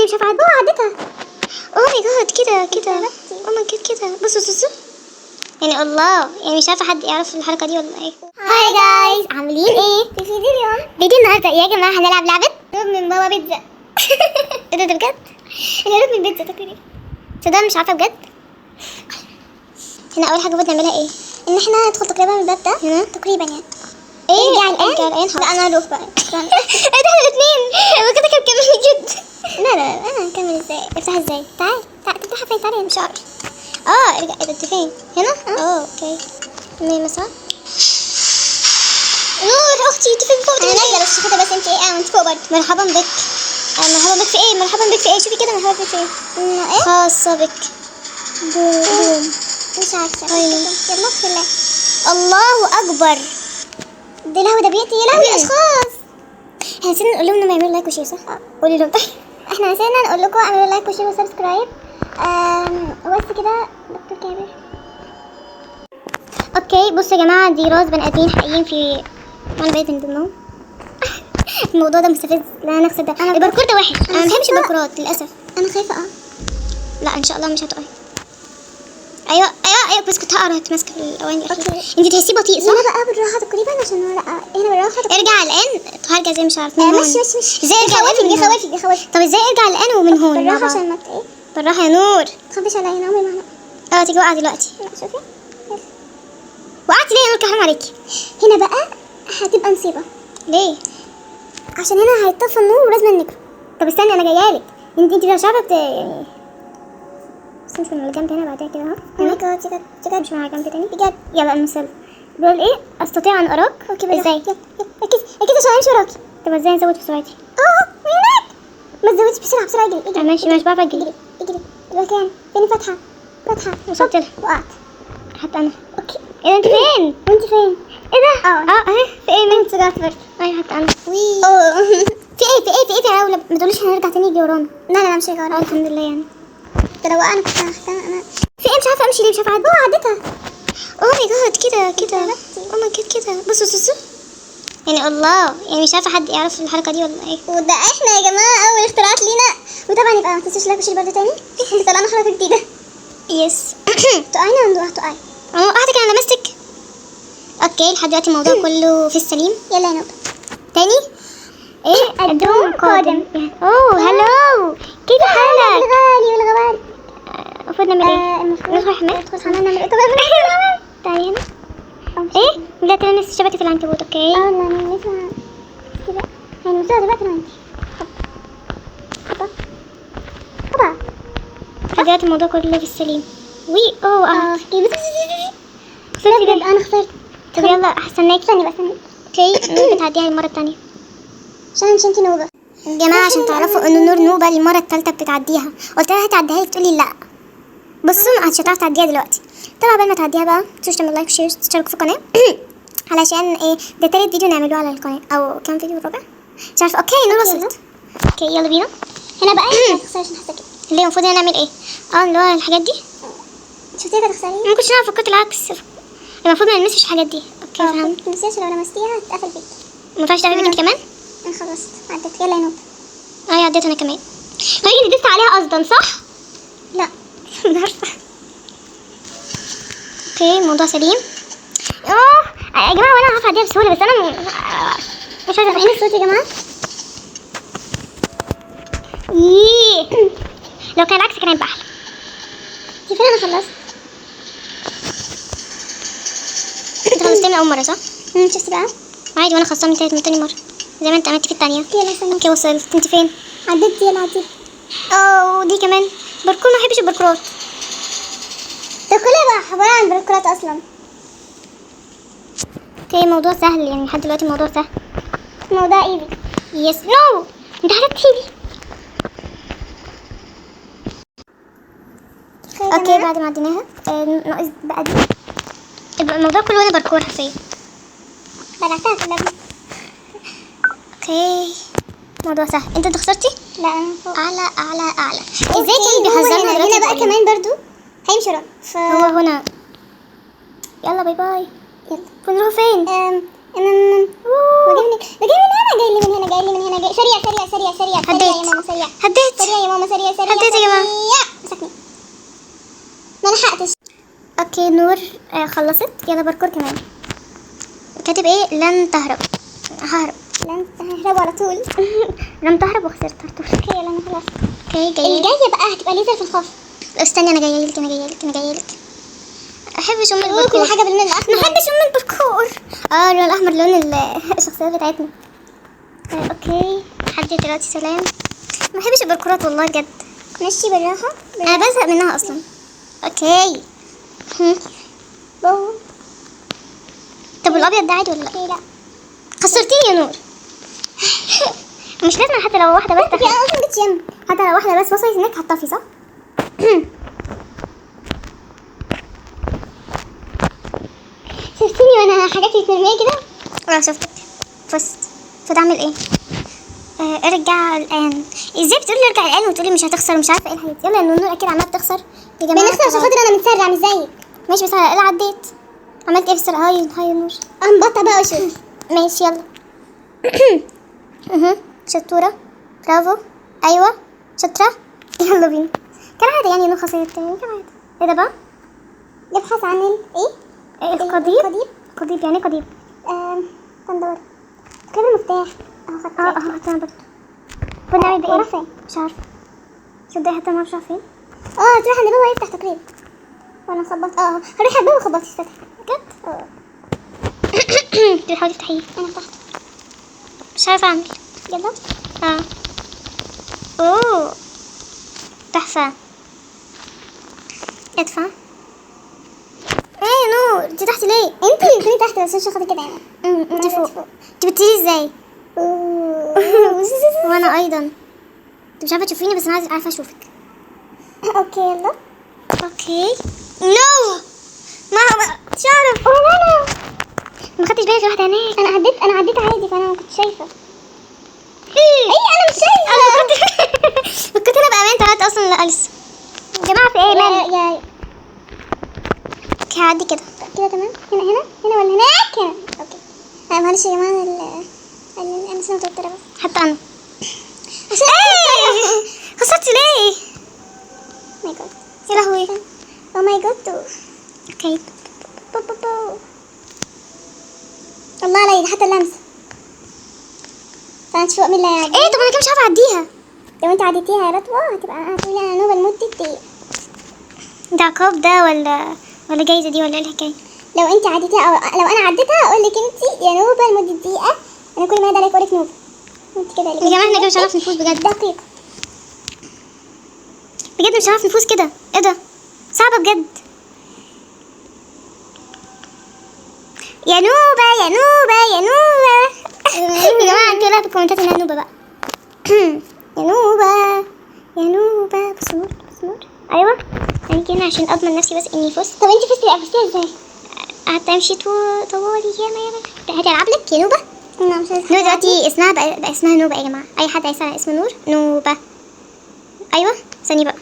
ليه؟ مش عارفه اعدي. اه عدتها. oh my God، كده كده. oh my God، كده. بصوا بصوا، يعني الله، يعني مش عارفه حد يعرف الحركة دي ولا ايه. hi guys، عاملين ايه؟ في فيديو اليوم، فيديو النهارده يا جماعة هنلعب لعبه هروب من بابا بيتزا. ايه ده؟ ده بجد؟ الهروب من بيتزا تقريبا. تصدق مش عارفه بجد. هنا اول حاجة المفروض نعملها ايه؟ ان احنا ندخل تقريبا من الباب ده. هنا. تقريبا يعني. ايه؟ ارجع الان. ارجع الان. لا، انا هروح بقى. ايه ده؟ احنا الاثنين هو كده كان كمل جد. لا لا لا، انا هكمل ازاي؟ افتح ازاي؟ تعال تعال، تفتحها فين؟ تعالي. مش عارف. اه ارجع. ايه ده؟ انت فين؟ هنا؟ اه okay، تمام. مثلا نور اختي، انت فين؟ فوق؟ انا نازله بس خدها، بس انت ايه؟ اه انت فوق برضه. مرحبا بك. مرحبا بك في ايه؟ مرحبا بك في ايه؟ شوفي كده، مرحبا بك في ايه؟ انه ايه؟ خاصة بك. بوم. مش عارفه. أيوة. يلا بسم الله. الله اكبر. ده لهوي، ده بيت، يا لهوي اشخاص. احنا نسينا نقول لهم انهم يعملوا like و share، صح؟ قولي لهم طيب. احنا نسينا نقول لكم اعملوا like و share و subscribe. وبس كده. دكتور كابر. okay بصوا يا جماعه، دي راس بني ادمين حقيقيين في، وانا بقيت من ضمنهم. الموضوع ده مستفز. لا نخسر ده. الباركور ده وحش، انا ما بحبش خايفة. الباركورات للاسف. انا خايفة اه. لا ان شاء الله مش هتقعي. ايوه ايوه ايوه، بس كنت هقرا، هتمسك في الاواني الاخيرة. okay. انت تحسيه بطيء صح؟ هنا بقى بالراحة تقريبا، عشان هو لا، هنا بالراحة تقريبا. ارجع الان. هرجع ازاي؟ مش عارفه. آه، من هون. مشي مشي مشي. ازاي ارجع الان بيخوفك من هون؟ بيخوفك بيخوفك. طب ازاي ارجع الان ومن هون؟ مع بالراحة بعض. عشان ما ايه. بالراحة يا نور. تخافيش عليا، انا عمري ما هنقع. اه تيجي وقع دلوقتي. لا شوفي، يلا. وقعتي ليه يا نور؟ حرام عليكي. هنا بقى هتبقى مصيبة. ليه؟ عشان هنا هيطفى النور ولازم نجري. طب استني، انا جاية لك. انت مش عارفه يعني، بس مش من على الجنب هنا بعدها كده اهو. oh my God، بجد بجد. مش من على جنب تاني. بجد. يلا المثال بيقول ايه؟ استطيع ان اراك. okay بالراحة. ازاي؟ يلا يلا، ركزي ركزي عشان امشي وراكي. طب ازاي نزود في سرعتي؟ اه من هناك. ما تزودش، بسرعة بسرعه، اجري اجري. ماشي ماشي، بعرف اجري. اجري اجري. المكان فين؟ فتحه فتحه. وصلت لها. وقعت. حتى انا. okay. ايه ده؟ انت فين؟ وانت فين؟ ايه ده؟ اه. اه اهي. في ايه؟ من انت سجعت برضه. ايوه حتى انا. وي اوه. في ايه؟ في ايه؟ في ايه؟ في عولة. ما تقوليش هنرجع تاني يجي ورانا. لا لا لا، مش هيجي اه ورانا. الحمد لله يعني. ده لو انا كنت هختم انا. في ايه؟ مش عارفه امشي ليه؟ مش عارفه اعدي. اه عدتها. oh my God، كده كده. oh my God، كده. بصوا بصوا، يعني الله، يعني مش عارفه حد يعرف الحركة دي ولا ايه. وده احنا يا جماعة اول اختراعات لينا. وطبعا يبقى ما تنسوش like و share برضه تاني. احنا طلعنا حركة جديده. yes. تقعينا ولا هتقعي؟ انا وقعت كده، انا لمستك. okay لحد دلوقتي الموضوع كله في السليم. يلا يا نوبه. تاني ايه؟ الدوم قادم. oh hello، كيف حالك؟ الغالي والغوالي. المفروض نعمل ايه؟ المفروض ندخل الحمام؟ ندخل الحمام نعمل ايه؟ طب الحمام. تعالي هنا. ايه؟ لا تلمس شبكة العنكبوت. okay. اه لا نلمسها كده، هنلمسها دلوقتي انا وانتي. هوبا هوبا. لحد دلوقتي الموضوع كله في السليم. وي oh وقعت. okay بس خسرتي بجد بجد. انا خسرت. طب يلا هستناكي. استني بس استني. okay نور بتعديها المرة التانية. عشان مش انتي نوبه. يا جماعة عشان تعرفوا ان نور نوبة المرة التالتة بتعديها. قلت لها هتعديها لي، تقولي لا. بصوا مش هتعرف تعديها دلوقتي. طبعا قبل ما تعديها بقى متنسوش تعملوا like و share وتشتركوا في القناة. علشان ايه؟ ده تالت فيديو نعمله على القناة او كام فيديو؟ رابع؟ مش عارفة. okay نور وصلت. okay يلا بينا. هنا بقى انتي هتخسري عشان حاسه كده. ليه؟ المفروض انا نعمل ايه؟ اه اللي هو الحاجات دي. شفتيها هتخسري؟ ما كنتش انا فكرت العكس، المفروض ما نلمسش الحاجات دي. okay اه فهمت. ما تلمسيهاش، لو لمستيها هتتقفل فيكي. ما ينفعش تعملي انت كمان؟ انا خلصت عديت. يلا يا نوبه. اه عديت انا كمان. طيب انت دست عليها قصدا صح؟ لا. انا عارفه. okay الموضوع سليم. اه يا جماعة وانا عارفه اعديها بسهولة، بس انا مش عايزه. سامعين الصوت يا جماعة؟ ييه. لو كان العكس كان هيبقى احلى. انتي فين؟ انا خلصت. انت خلصتي من اول مرة صح؟ شفتي بقى؟ عادي، وانا خلصتها من تالت من تاني مرة زي ما انت عملتي في التانية. يلا استني. okay وصلت. انت فين؟ عديت. يلا عديت. اه دي كمان باركور، ما بحبش الباركورات. ده كلها بقى عبارة عن باركورات اصلا. okay الموضوع سهل يعني، لحد دلوقتي الموضوع سهل. الموضوع easy. yes no، انت حسبتي لي. okay بعد ما عديناها ناقص بقى دي. يبقى الموضوع كله وانا باركور حرفيا. بلعتها كلها. okay الموضوع سهل. انت خسرتي؟ لا انا فوق. اعلى اعلى اعلى. ازاي كان okay، هو بيحذرنا هنا دلوقتي هنا بقى بيقول كمان برضو هيمشي ورانا ف هو هنا. يلا bye bye. يلا. بنروح فين؟ أم أم هو جاي من، ده جاي من هنا، جاي لي من هنا، جاي لي من هنا، جاي سريع سريع سريع سريع سريع يا هديت. ماما سريع هديت. سريع يا ماما. خلصت. يلا باركور كمان. كاتب ايه؟ لن تهرب. ههرب. لن تهرب على طول. لن تهرب وخسرت على طول. okay يلا انا خلاص. okay جاية. الجاية بقى هتبقى ليزر في الخوف. استني انا جاية لك، انا جاية لك، انا جاية لك. احبش ام كل الباركور. حاجة باللون الاحمر. ما احبش ام الباركور. اللون الاحمر لون الشخصيات بتاعتنا. okay لحد دلوقتي سلام. ما بحبش الباركورات والله بجد. مشي بالراحة. انا بزهق منها اصلا. okay. بو. طب والابيض ده عادي ولا لا؟ okay لا. خسرتيني يا نور. مش لازم، حتى لو واحدة بس okay انا اصلا جيت يم. حتى لو واحدة بس وصلت هناك هتطفي صح؟ شفتيني وانا حاجاتي مترميه كده؟ اه شفتك. فزت. المفروض اعمل ايه؟ ارجع الان. ازاي بتقولي ارجع الان وتقولي مش هتخسر ومش عارفه ايه الحاجات؟ يلا يا نور اكيد عماله بتخسر يا جماعة. بنخسر عشان خاطر انا متسرع مش زيك. ماشي بس على الاقل عديت. عملت ايه في السرعة؟ hi hi يا نور. انبطه بقى وشوف. ماشي يلا. اها شطوره، برافو، ايوه شاطرة. يلا بينا كالعادة يعني نور خسرت تاني كالعادة. ايه ده بقى؟ نبحث عن ايه؟ القضيب. القضيب. قضيب يعني قضيب. تندور. تقريبا المفتاح. اهو خدت. اه خدت انا برضه. كنا نعمل ورا بايه؟ فين؟ مش عارفه صدقي، حتى ما اعرفش فين. تروح عند بابا يفتح تقريبا. وانا خبطت. هروح عند بابا وخبطت فتح. بجد؟ اه انت بتحاولي تفتحيه؟ انا فتحته. مش عارفه اعمل. يلا. اوه تحفة. ادفع. ايه يا نور انت تحت ليه؟ انت اللي بتكوني تحت بس مش خاطر كده يعني. انت فوق. انت بتطيري ازاي؟ وانا ايضا. انت مش عارفه تشوفيني بس انا عارفه اشوفك. okay يلا. okay. no ما مش عارف. ولا انا ما خدتش بالي في واحدة هناك. انا عديت عادي فانا ما كنتش شايفه. ايه ايه انا مش شايفه. انا كنت انا بامان طلعت اصلا. لا لسه يا جماعة في ايه مالك؟ يا okay هعدي كده كده تمام. هنا هنا هنا ولا هناك؟ هنا. okay. انا معلش يا جماعة انا لسه متوترة بس. حتى انا. عشان ايه خسرتي ليه؟ my God. يا لهوي. oh my God. okay. بو بو بو. الله عليا حتى اللمسة. تعالى نشوف مين اللي هيعدي. ايه طب انا كده مش عارفه اعديها. لو انت عديتيها يا رضوى هتبقى هتقولي انا نوبه لمدة دقيقة. ده عقاب ده ولا جايزة دي ولا ايه الحكاية؟ لو انت عديتيها او لو انا عديتها اقول لك انت يا نوبه لمدة دقيقة. انا كل ما اهدى عليك اقول لك نوبه. انت كده يا جماعة احنا كده مش هنعرف نفوز بجد. دقيقة بجد مش هنعرف نفوز كده. ايه ده؟ صعبة بجد. يا نوبه يا نوبه يا نوبه. يا جماعة انتوا لا في الكومنتات انها نوبه بقى. يا نوبه يا نوبه. بص نور بص نور. ايوه انا هنا عشان اضمن نفسي بس اني فزت. طب انت فزتي ازاي؟ قعدت امشي طوالي ياما ياما. هاتي العب لك يا نوبه. لا مش عايزه. نور دلوقتي اسمها بقى اسمها نوبه يا جماعة. اي حد هيسال اسم نور نوبه. ايوه ثانية بقى.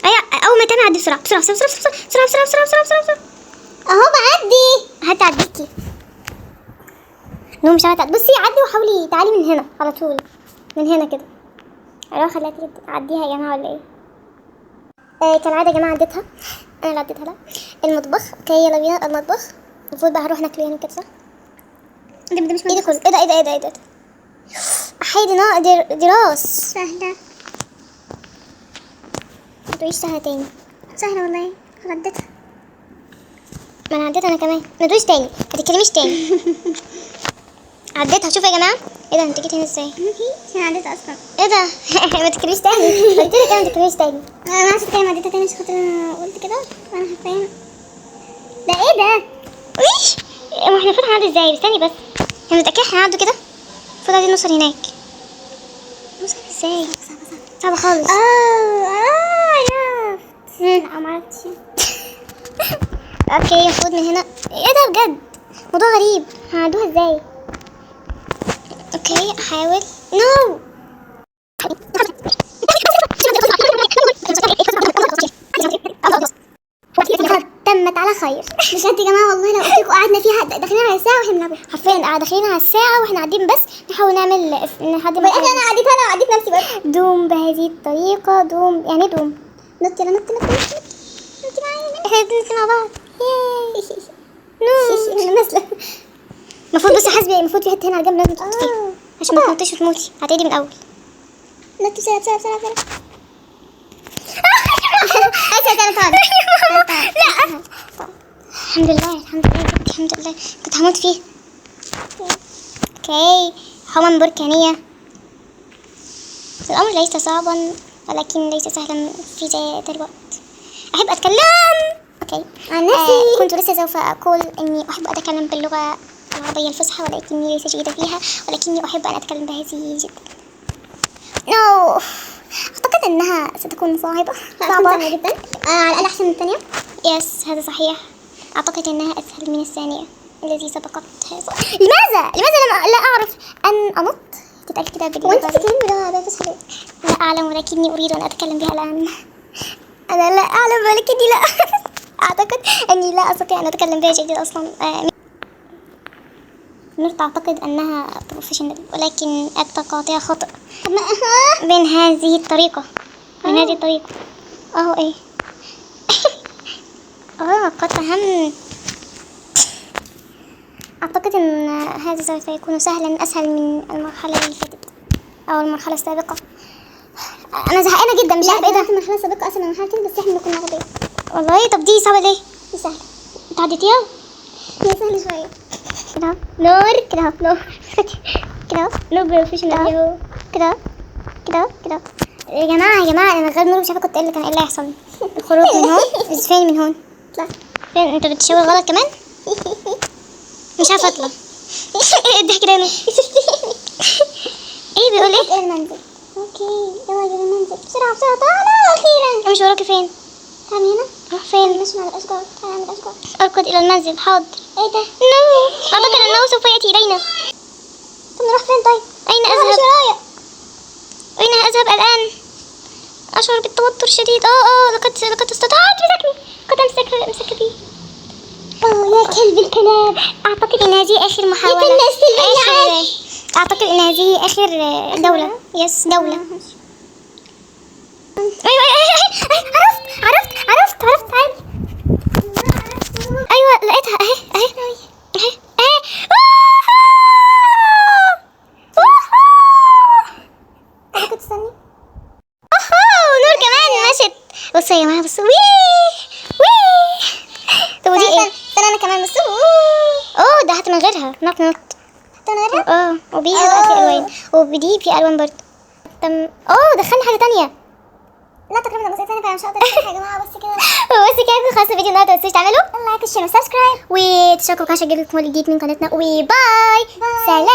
ايوه اول ما تعمل عدي بسرعة بسرعة بسرعة بسرعة بسرعة بسرعة بسرعة بسرعة بسرعة بسرعة. اهو بعدي. هتعديكي نور مش عارفه تعدي. بصي عدي وحاولي تعالي من هنا على طول، من هنا كده. اروح اخليها تعديها يا جماعة ولا ايه؟ كالعادة يا جماعة عديتها انا اللي عديتها. لا المطبخ. okay يلا بينا المطبخ. المفروض بقى هروح ناكل يعني كده صح؟ ده مش ايه ده كله؟ ايه ده ايه ده ايه ده ايه ده؟ احيي دي دي راس. سهلة ما تقوليش سهلة تاني. سهلة والله عديتها. ما انا عديتها انا كمان. ما تقوليش تاني، ما تتكلميش تاني. عديتها. شوفوا يا جماعة. ايه ده انت جيت هنا ازاي؟ انا عديتها اصلا. ايه ده؟ ما تتكلميش تاني، قلت لك انا ما تتكلميش تاني. انا عايزه اتكلم عديتها تاني عشان خاطر انا قلت كده وانا حرفيا ده ايه ده؟ ويش ما احنا المفروض هنعدي ازاي؟ استني بس، احنا متأكدين احنا هنعدوا كده؟ المفروض عايزين نوصل هناك. نوصل ازاي؟ صعبة صعبة خالص. عرفت. لا ما عرفتش. okay المفروض من هنا. ايه ده بجد؟ موضوع غريب. هنعدوها ازاي؟ okay احاول. no تمت على خير. بجد يا جماعة والله لو قلت لكم قعدنا فيها داخلين على ساعة واحنا بنلعبها. حرفيا داخلين على الساعة واحنا قاعدين بس نحاول نعمل لحد ما وفي الاخر انا عديتها، انا وعديت نفسي برضه. دوم بهذه الطريقة. دوم يعني دوم. نط يلا نط نط نط نط معايا. احنا بننزل مع بعض. yay. no، انا نازله. المفروض، بصي حاسبي، المفروض في حتة هنا على جنب لازم تحطي فيها عشان ما تنطيش وتموتي، هتعيدي من الاول. نط بسرعة بسرعة بسرعة بسرعه. اسف، انا طالع. لا، الحمد لله، الحمد لله، الحمد لله، كنت هموت فيه. okay، حمم بركانية. الأمر ليس صعبا ولكن ليس سهلا في ذات الوقت. أحب أتكلم. okay. عن نفسي كنت لسه سوف أقول إني أحب أتكلم باللغة العربية الفصحى، ولكني ليس جيدة فيها، ولكني أحب أن أتكلم بهذه جدا. no، أعتقد أنها ستكون صعبة. صعبة صعبة. جدا، على الاقل احسن من الثانيه. yes، هذا صحيح. أعتقد أنها أسهل من الثانية التي سبقتها. لماذا لم لا أعرف أن أنط؟ تتأكد كده هو انت باللغة. بتتكلمي باللغة العربية الفصحى ليه؟ لا أعلم، ولكني أريد أن أتكلم بها الآن. أنا لا أعلم، ولكني لا أعتقد أني لا أستطيع أن أتكلم بها جيدا أصلا. نور تعتقد أنها professional، ولكن التقاطيع خطأ. طب ما من هذه الطريقة، من هذه الطريقة أهو. إيه، قد فهمت. أعتقد أن هذا سوف يكون سهلا، أسهل من المرحلة اللي فاتت أو المرحلة السابقة. أنا زهقانة جدا، مش عارفة إيه ده. المرحلة السابقة اسهل من المرحلتين، بس احنا كنا غبية. والله؟ طب دي صعبة ليه؟ دي سهله. انت عديتيها؟ هي سهلة شويه. كده أهو. نور، كده أهو. نور، كده أهو. نور professional اهو. كده أهو. كده أهو. كده أهو. يا جماعة، يا جماعة، أنا من غير نور مش عارفة كنت إيه اللي كان، إيه اللي هيحصل. الخروج من هون؟ فين من هون؟ اطلع. فين؟ أنت بتشاور غلط كمان؟ مش عارفة أطلع. إيه الضحك ده يا نور؟ إيه بيقول إيه؟ الى المنزل. okay، يلا الى المنزل بسرعة بسرعه. تعالى، اخيرا. مش وراكي؟ فين؟ تعالى هنا. روح فين؟ ماشي مع الاشجار، تعالى عند الاشجار. أركض إلى المنزل، حاضر. ايه ده؟ no، أعتقد أنه سوف يأتي إلينا. طب نروح فين طيب؟ أين مش أذهب؟ ورايا. أين أذهب الآن؟ أشعر بالتوتر الشديد. لقد استطعت. مسكني، قد أمسك بي. اه يا كلب الكلاب. أعتقد أن هذه آخر محاولة. يا الناس البياعات. أعتقد أن هذه آخر دولة. yes، دولة. أيوة أيوة أيوة، عرفت عرفت عرفت عرفت، تعالي. أيوة، لقيتها، أهي أهي أهي أهي. ممكن تستني؟ أوه، نور كمان مشت. بصوا يا جماعة، بصوا، وي وي. طب ودي ايه؟ استنى، انا كمان، بصوا. اوه، ده حتى من غيرها نط نط. حتى من غيرها؟ اه، وبيها بقى في الوان، وبدي في الوان برضه. تم، اوه، دخلنا حاجة تانية. لا تقريبا جزء ثاني، فانا مش هقدر افتح يا جماعه. بس كده. بس كده، خلاص الفيديو النهارده. ما تنسوش تعملوا like و share و subscribe وتشتركوا عشان يجيلكم كل جديد من قناتنا. و bye، سلام.